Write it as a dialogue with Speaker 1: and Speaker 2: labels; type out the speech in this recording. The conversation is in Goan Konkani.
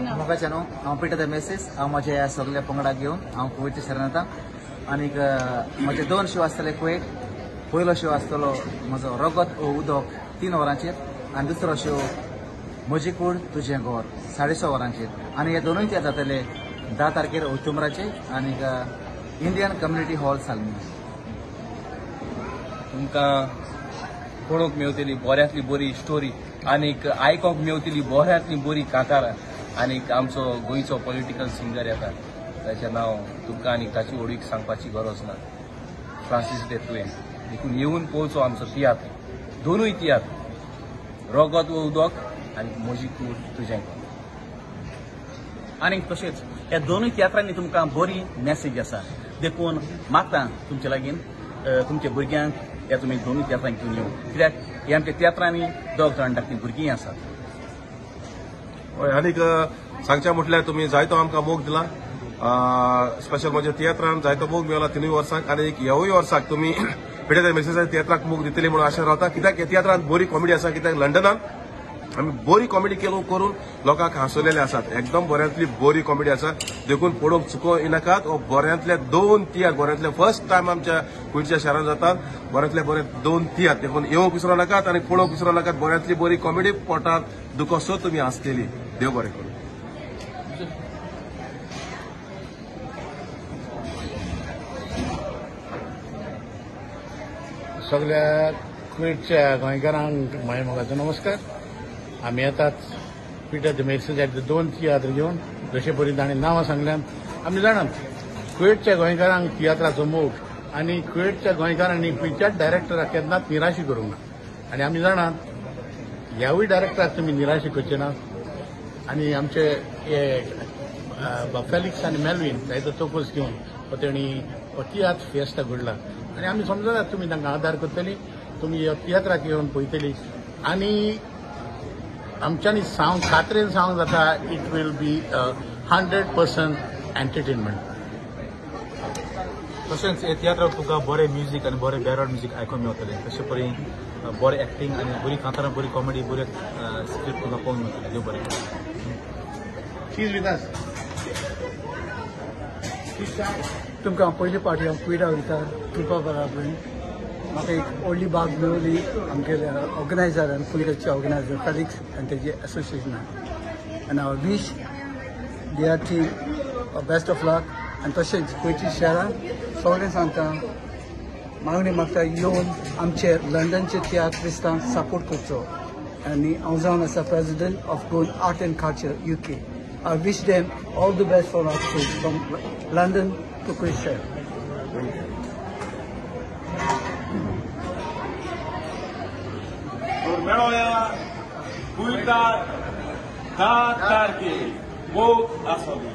Speaker 1: मोगाच्या न्हू, हांव पिटर the Menezes. हांव म्हज्या ह्या सगल्या पंगडाक घेवन हांव कुवेटच्या शहरान येता आनीक म्हजे 2 शो आसतले कुवेट. पयलो शो आसतलो म्हजो रगत ओ उदक 3 वरांचेर आनी दुसरो शो म्हजी कूड तुजें घर 6:30 वरांचेर. आनी हे दोनूय तियात्र जातले 10 तारखेर ऑक्टोबराचे आनीक इंडियन कम्युनिटी हॉल सालमी.
Speaker 2: तुमकां पळोवंक मेवतली बऱ्यांतली बरी स्टोरी आनीक आयकोंक मेवतली बऱ्यांतली बरी कांतारां. आनीक आमचो गोंयचो पॉलिटिकल सिंगर येता, ताचें नांव तुमकां आनीक ताची ओळख सांगपाची गरज ना, फ्रांसीस दे तुवें. देखून येवन पळोवचो आमचो तियात्र, दोनूय तियात्र, रगत वो उदक आनी म्हजी कूड तुजें घर.
Speaker 3: आनीक तशेंच ह्या दोनूय तियात्रांनी तुमकां बरी मॅसेज आसा, देखून मागता तुमचे लागीं तुमच्या भुरग्यांक ह्या तुमी दोनूय तियात्रांक घेवन येवं, कित्याक हे आमच्या तियात्रांनी 2 जाण धाकटीं भुरगीं आसात.
Speaker 4: हय, आनीक सांगचें म्हटल्यार तुमी जायतो आमकां मोग दिला, स्पेशल म्हज्या तियात्रान जायतो मोग मेळला 3 वर्सांक. आनी ह्यावूय वर्साक तुमी पिटर the मेनेझीसाच्या तियात्राक मोग दितली म्हणून आशा रावता, कित्याक ह्या तियात्रान बरी कॉमेडी आसा. कित्याक लंडनान आमी बरी कॉमेडी केलो करून लोकांक हांसयलेले आसात, एकदम बऱ्यांतली बरी कॉमेडी आसा. देखून पळोवंक चुको येनाकात. हो बऱ्यांतले 2 तियात्र, बऱ्यांतले फर्स्ट टायम आमच्या कुवेटच्या शहरान जातात, बऱ्यांतले बरे 2 तियात्र. देखून येवंक विसरो नाकात आनी पळोवंक विसरो नाकात. बऱ्यांतली बरी कॉमेडी, पोटात दुखोसो तुमी हांसतली. देव बरें करूं.
Speaker 5: सगळ्या कुवेटच्या गोंयकारांक म्हज्या मोगाचो नमस्कार. आमी येतात पिटर the मेनेझीसाचे 2 तियात्र घेवन, जशे परी ताणें नांवां सांगल्यान आमी जाणात कुवेटच्या गोंयकारांक तियात्राचो मोग आनी कुवेटच्या गोंयकारांनी खंयच्याच डायरेक्टराक केन्नाच निराशी करूंक ना. आनी आमी जाणात ह्यावूय डायरेक्टराक तुमी निराशी करचे ना. आनी आमचे हे फेलिक्स आनी मेलवीन जायतो तोकोस घेवन हो तेणी हो तियात्र फिएस्ता घडला आनी आमी समजतात तुमी तांकां आदार करतली, तुमी ह्या तियात्राक येवन पळयतली आनी आमच्यांनी सांग खात्रेन सांगूंक जाता, it will be 100% entertainment.
Speaker 6: तशेंच हे तियात्राक तुका बरें म्युजीक आनी बरें बॅकग्रावंड म्युजीक आयकूंक मेळटलें, तशें परी बरें एक्टींग आनी बरी कांतारां, बरी कॉमेडी, बरी स्क्रिप्ट तुका पळोवंक मेळटलें. देव बरें करूं.
Speaker 5: She's with us.
Speaker 7: तुमकां पयले फावटी हांव कुवेटा वयता कृपा बराबर म्हाका एक व्हडली बाग मेवली आमगेले ऑर्गनायजरान, पुलिकाचे ऑर्गनायजर फेलिक्स आनी तेजे एसोसिएशनान. आनी हांव wish their team best of luck. आनी तशेंच कुवेटच्या शहरान सगळें सांगता, मागणी मागता येवन आमचे लंडनचे तियात्रिस्तांक सपोर्ट करचो. आनी हांव जावन आसा president of Goan art and culture UK. I wish them all the best for our trip from London to Kuwait.
Speaker 8: मेळोया कुवेटाक 10 तारखेर मोग आसतली.